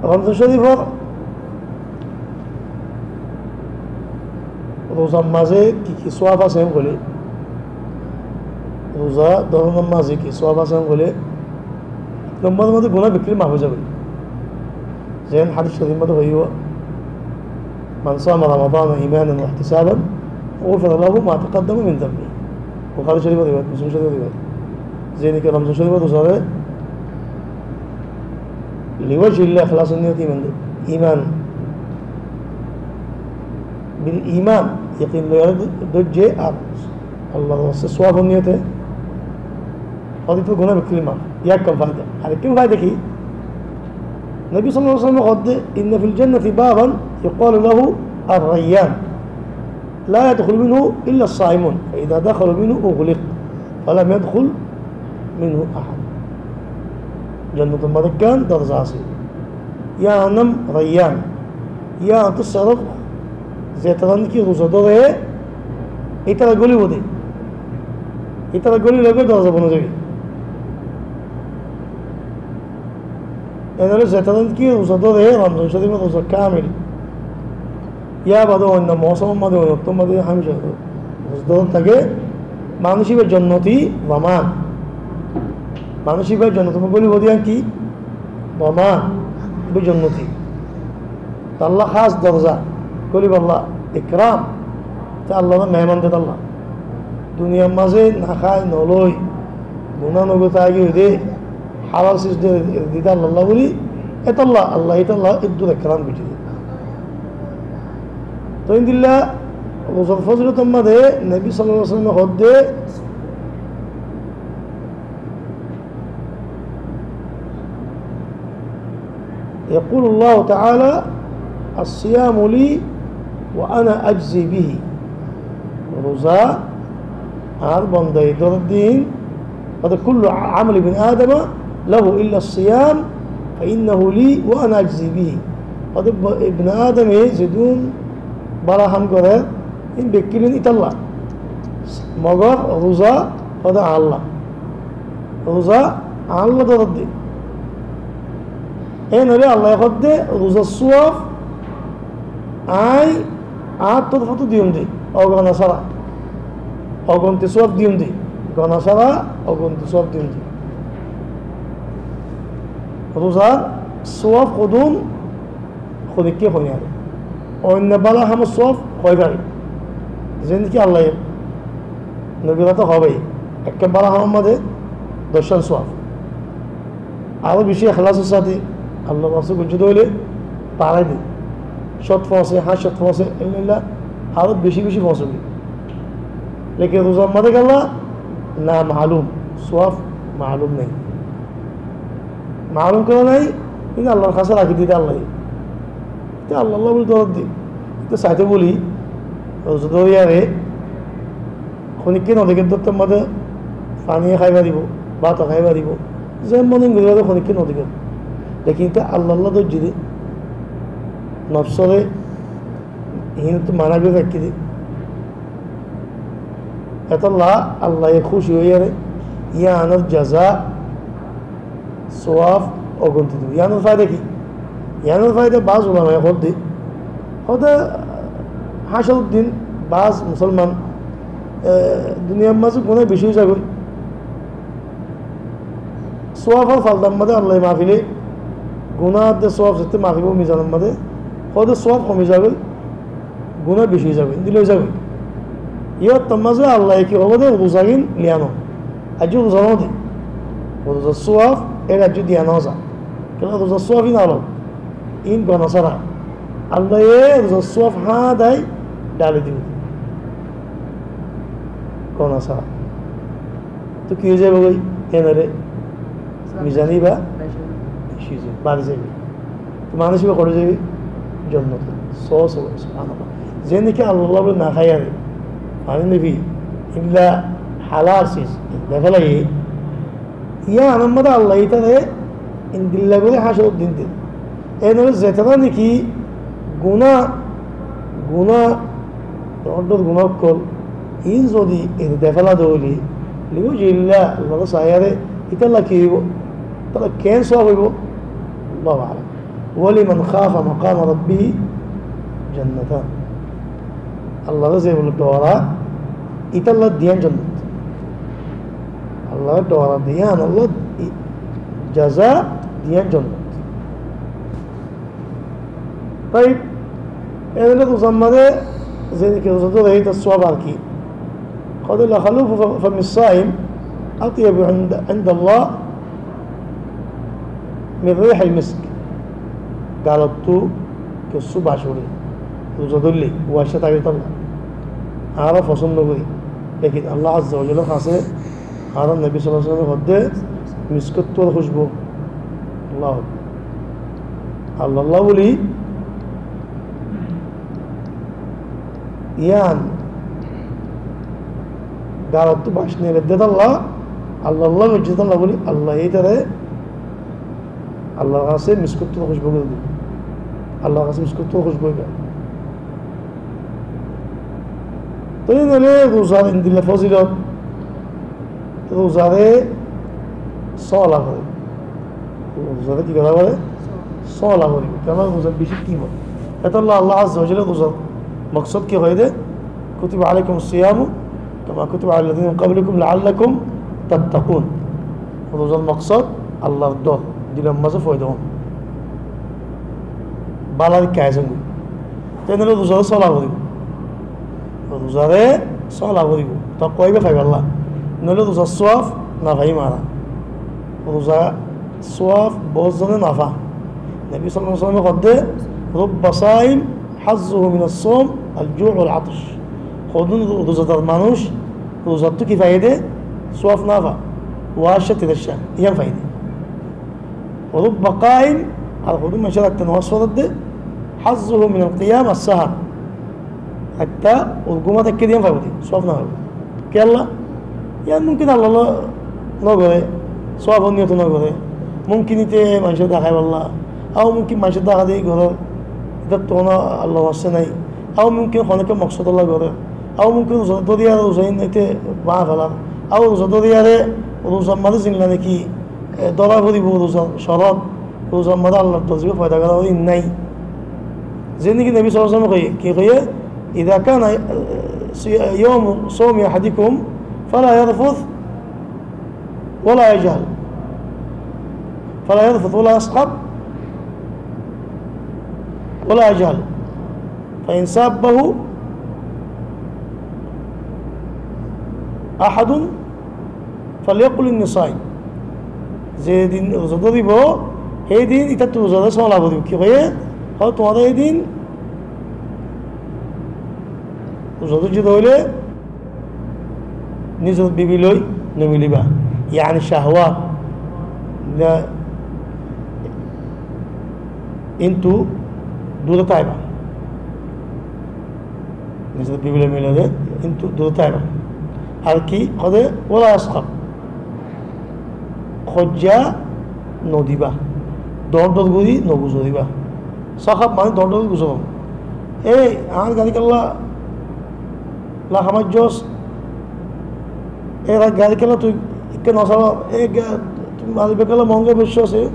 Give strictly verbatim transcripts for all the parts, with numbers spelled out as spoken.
Romzan Córifor ruzar mazé ki ki suwaf asé hoilé, ruza dóronor mazé ki suwaf asé hoilé, ek nombor mazé guná bekkúl maf ói zagói. Zeén hadis córif mazé hoiyé, من صام رمضان إيمانا واحتسابا غفر له ما تقدم من ذنبه. Buhári córif riwayat, Muslim córif riwayat. Zeén ki Romzan Córifor ruzaré لوجه الله, ehlasor niyote iman dóre. Iman. Bil iman, yakin loiyaré dóijje ar Allar waste suwafor niyote. Ódito guná bekkúl maf. Ekkán faida. Ar ekkán faida ki? Nobi sallallahu alaihi wasallame hoódde, إن في الجنة بابا يقال له الريان. لا يدخل منه إلا الصائمون، فإذا دخلوا منه أغلق، فلم يدخل منه أحد. Jonnotor mazé ekkán dorza asé. Yíanor nam Rayyan. Yíanottú serof zetará niki ruza dóre, ítara gólibo de. Ítara gólile dorza bon ói zaibo. Eén óile zetará niki ruza dóre, Romzan Córifor ruza kamil. Yar bade oinno mosomor mazé, oinno ottór mazé hámica ruza dóri táke, manúic íba jonnoti, doman. Manúic íba jonnotor mazé gólibo de yían ki? Doman. Íba jonnoti. Talla hás dorza, gólibolla, ikram. Te Allar mehman de talla. Duniyar mazé no hái, no loi, guná no gorí táki de, halal siz de, de Allar buli, etolla, Allah etolla, eddur ekram goijjé de. Toi endilla, ruzar fozilotor mazé, Nobi sallallahu alaihi wasallame hoódde, يقول الله تعالى: الصيام لي وأنا أجزي به. Ruza añár bondaye dórer de. Hoódde: كل عمل ابن آدم له إلا الصيام فإنه لي وأنا أجزي به. Hoódde, ibne Adame zedún bála ham gorer, ín bekkúl ín ítalla. Mogor ruza hoódde añálla. Ruza añálla dórer de. Eén óile Allaye hoódde, ruzar suwaf añí añár torfóttu diyum de, ogona sára. Ogonti suwaf diyum de, gona sára, ogonti suwaf diyum de. Ruzar suwaf hodún, honikká hoi no fare. Oinno bála hamor suwaf hoi fare. Zeén ki Allaye Nobir hotá hoói, ekkán bála hamor mazé doccán suwaf. Aró beci ehlasor sáte Allar waste goijjé de óile barái de. Cót foóñse, háñt cót foóñse, endilla aró beci beci foóñse de. Lekin ruzar mazé kiyólla? Namalum, suwaf malum nái. Malum kiyólla nái? Ín Allar hañsé rakí diyé de Allaye. Te Allar buli dórer de. Te saité buli, ruza dóriyaré honikká no dekér de, ottór mazé faní hái faribó, bát hái faribó, ze mone gorí faribó, honikká no dekér. Lekin íte Allar dóijje de, nofsóre hínottú mana gorí raikké de. Etolla Allaye kúci óiyaré yíanor jaza suwaf ogonti dibo. Yíanor faida ki? Yíanor faida baz ulamaye hoódde, hoódde hácoror din baz musolman, e, duniyar mazé guná beci ói zagói. Suwafor faldar mazé Allaye mafile, guná de suwaf zette mafibo mizanor mazé, hoódde suwaf homi zagói. Guná beci ói zagói, endilla ói zagói. Yían ottór mazé Allaye ki hoódde, ruzagín liyano. Aijjó ruza no de. Ruzar suwaf, ére aijjó diya no za. Kiyólla ruzar suwaf ín alok. Ín gona sára. Allaye ruzar suwaf háñdai dhali dibo. Gona sára. Toi ki ói zaibo goi? Enore mizan íba beci ói zaibo, bari zaibo. Toi manúic íba hotá zaibo? Jonnot. Só, só, subhanallah. Ze niki Allar buli no háiyaré, mane niki endilla halal siz de félaiye, yíanor mazé Allaye ítare endilla gorí hácoror din de. Enore zetará niki guná, guná, dor dor guná ókkol, ín zodi ere de féla de óile, liwajhillah, Allar saáre, ítalla ki óibo? Ítalla keén suwaf óibo? Allahu alam. ولمن خاف مقام ربه جنتان. Allaré ze bóle dhoorá, ítarlla duiyán jonnot. Allaré dhoorá de yíanolla i-, jaza duiyán jonnot. Taib, ene ruzar mazé ze niki ruza dóre, ítar suwab ar ki? Hoóde, لخلوف فم الصائم أطيب عند، عند الله من ريح المسك. Galottú kessú bac uçé, ruza dóille, uwaiccá táke tolla. Añára fosón no gorí, lekin Allah Azza wa Jalla hañsé añára Nobi sallallahu alaihi wasallam e hoódde, miskóttu ar kúcbu. Allahu Akbar. Allah Allah buli, yián galottú bac neredde tolla, Allah Allah goijjé tolla buli, Allah ítare Allar hañsé miskóttu ar kúcbu gorí dibo. Allar hañsé miskóttu ar kúcbu óibo. Tóile ruzar endilla fozilot, ruzaré sóola goré. Ruzaré ki gorá goré? Sóola goré. Kiyólla ruzar beci kimot. Étolla Allah Azza wa Jalla ruzar moksód ki hoiyé dé? كتب عليكم الصيام كما كتب على الذين من قبلكم لعلكم تتقون. Ruzar moksód Allar dor, dilor mazé foida óon. Bála dikká aizon goi. Te noile ruzaré sóola goribó. Ruzaré sóola goribó. Takwa íba faibolla. Noile ruzar suwab no faiyum añára. Ruzar suwab bout zone no fa. Nobi sallallahu alaihi wasallam e hoódde, رب صائم حظه من الصوم الجوع والعطش. Hodún ru-, ruzadar manúic ruzattú ki faiyé dé? Suwab no fa. Uwaiccá, tiraiccá, yián faiyé dé. ورب قائم, ar hodún maincé raitta nomaz forer dé, حظه من القيام السحر. Raitta ur gúma táikke dé yián faibó dé, suwab no faibó. Kiyólla? Yián mumkin Allar no goré, suwabor niyot no goré. Mumkin íte maincóre deháibolla. Au mumkin maincóre dehá dehí gorér, ítattú honó Allar waste nái. Au mumkin honó ekká moksódolla gorér. Au mumkin ruza dóriyaré ruza ín íte báñgi felar. Au ruza dóriyaré ruzar mazé ziín niki, e, dóra foribó ruzar corot, ruzar mazé Allar dor zibá foida gorá foribó ín nái. Zeén niki Nobi sallallahu alaihi wasallam e hoiyé, ki hoiyé? إذا كان، e, صي-، يوم صوم أحدكم فلا يرفث ولا يجهل، فلا يرفث ولا يصخب ولا يجهل، فإن سابه أحد فليقل إني صائم. Ze din ruza dóribó, hé din ítattú ruzaré sóola goribó. Ki hoiyé? Hoó, tuáñra hé din ruza dóijjo dé óile nizor bibi loi no milibá. Yáni cahwat, na, íntú dure táiba. Nizor bibi loi milibá, íntú dure táiba. Ar ki hoó dé, ولا يصخب. Hoijja no dibá. Dóñr dóñr gorí no guzoríba. Sakhab mane dóñr dóñr gorí guzoron. Ei, añár gari kiyólla lama maijjós, e gari kiyólla tui ekká no salor, e ga-, tui malik kiyólla monga beci asé,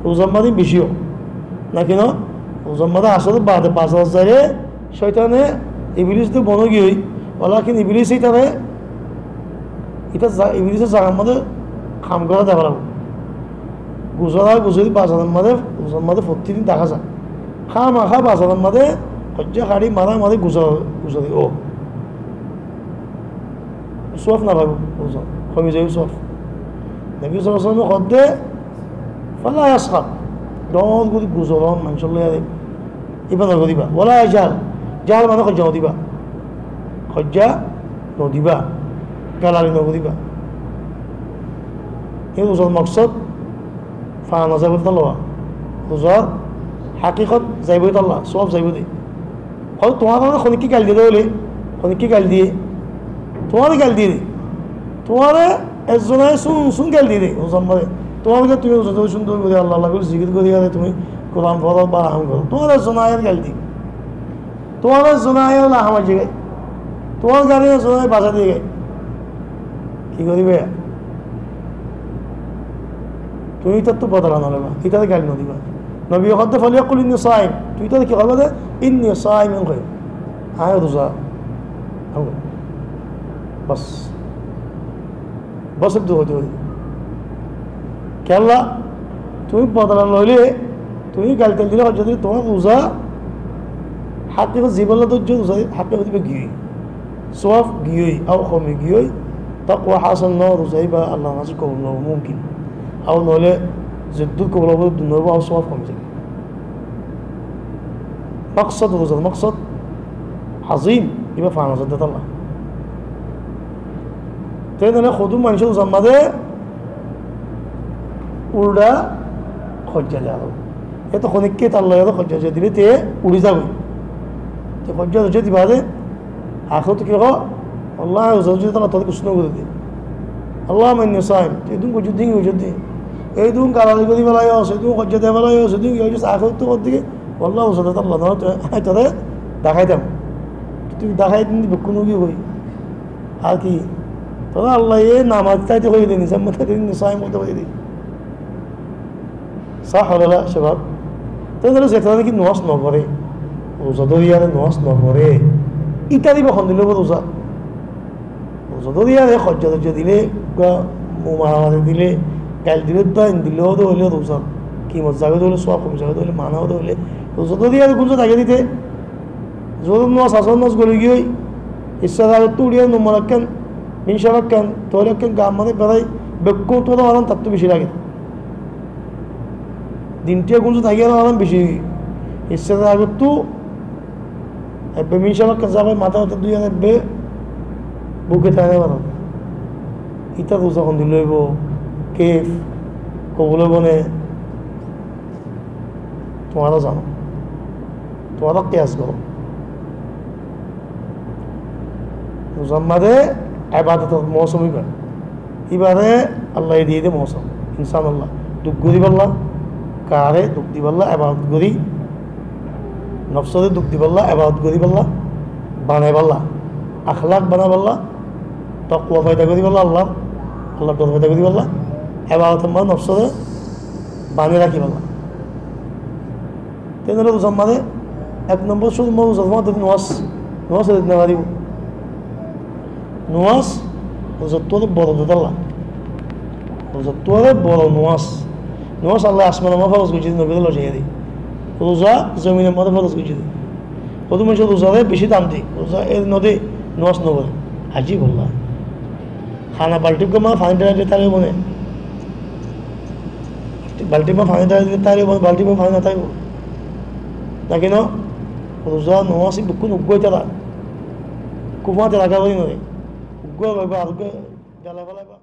ruzar mazé beci ó. Naki no? Ruzar mazé asé dé bade bazarot zaile, cóitane, iblis de bon ói giyói, walakin iblis ítare, íta za-, iblis e zagar mazé ham gorá dehá foribó. Guzora guzori bazaror mazé, ruzar mazé fottí din dehá za. Hámaha bazaror mazé hoijja haçi mara mari guzor-, guzori ó. Suwab no faibó, ruzar homi zaibó suwab. Nobi sallallahu alaihi wasallam e hoó dé, فلا يصخب. Dóñr gorí guzoron, maincór loi ar íba no goríba. ولا يجهل. Jahal mane hoijja no diba. Hoijja no diba. Galali no goríba. Ei ruzar moksod fana no zaibó dé tolla. Ruzar hakikot zaibó dé tolla, suwab zaibó dé. Hoó, tuáñre honikka gail diyé dé óile, honikka gail diyé, tuáñre gail diyé dé. Tuáñre ezzone sun sun gail diyé dé, ruzar mazé. Tuáñre ki tumi ruzar mazé cúndor gorí Allah Allah gorí zikir gorí, ar tumi Kuran foro, bála ham goró. Tuáñre ezzone aiyóre gail diyé. Tuáñre ezzone aiyóre lama maijjé goi. Tuáñr gari ezzone aiyóre bazai diyé goi. Ki goríba? Tumi ítattú bodola no loiba, ítare gail no diba. Nobiye hoódde, "Falyaqul inni saim." Tui tare ki hoiba de? "Inni saim" en hoi. Añí ruza. Bas. Bas, eddur hoito hoito. Kiyólla? Tui bodola loile, tui gail tail dile, hojja dile, tuáñr ruza hákikot zibálla dóijjo ruza hákikot iba giyói. Sóab giyói, aw homi giyói, takwa hásil no ruza iba Allar hañsé kobul no óibo mumkin. Aw noóile zeddúr kobul óibo, eddur no óibo, aw sóab homi zaibo. Maksod, ruzar maksod azim, iba fana zadde talla. Te noóile hodún maincór ruzar mazé ulda hojja diya. Ete honikka talla, ete hojja dile te uri zagói. Te hojja diba de, Ahérottú ki hoó? Allah, añí ruza goijjí de, tui añáre kessú no gorí de. Allahumma inni saim. Tui edún goijjós de, goijjós de. Edún galali gorí félaiyo, edún hojja di félaiyo, edún ki goijjós, ahérottú hoódde ki, Allah, ruza de Allah, no, tui, añí tore deháitam. Tui deháitam de bekkún ói giyói. Ar ki? Tore Allah ye namaz táite hoiyé de, nizam mate inni saim hoite hoiyé de. Sah wala la, cebab? Te dóro zetará naki nomaz no fore, ruza dóriyaré nomaz no fore, ítar iba hondilla óibo ruza? Ruza dóriyaré hojja tojja dile, uggwá maramari dile, gail dile, dóin dile, óde óile ruza kimot zagói de óile, sóab homi zagói de óile, mana óde óile, ruza dóriyaré gúm zai táke de íte. Zuhur nomaz, asor nomaz goli giyói, issá zagottú uçiyaré numar ekkán, mincá ekkán, toil ekkán, gaar mazé berai, bekkún tuáñra aram tattú beci lage. Din tiya gúm zai tákiyaré aram beci. Issá zagottú ebbe mincá ekkán zagói, matá matá dúiyaré ebbe búke tákiyaré aram. Íta ruza hondilla óibo, kef, kobul óibo né? Tuáñra zano, tuáñra kiyas goró. Ruzar mazé ebadotor mousom iba. Ibare Allah ye diye de mousom. Insán olla duk goríballa, kaáre duk diballa, ebadot gorí, nofsore duk diballa, ebadot goríballa, banaiballa, akhlak banaiballa, takwa foida goríballa, Allah, Allah dor foida goríballa, ebadotor mazé nofsore bani rakíballa. Te noóile ruzar mazé ek nombor cúrut mazé ruzar mazé nomaz, nomaz eri no faribó. Nomaz ruzattú boro de talla. Ruzattú boro nomaz. Nomaz Allah asmanor mazé foros goijjé de, nobire loizaiyaré. Ruza zominor mazé foros goijjé de. Hodún maincé ruzare beci dam de. Ruza eri no de, nomaz no fore. Ajib Allah. Hana balti uggwá mazé faní dháli dile tari óibo né? Balti mazé faní dháli dile tari óibo né? Balti mazé faní no tákibo. Naki no? Ruza, nomaz, bekkún uggwá ítará. Kúfate raká fori no de. Uggwá loiba, ar uggwá dhalai félaiba.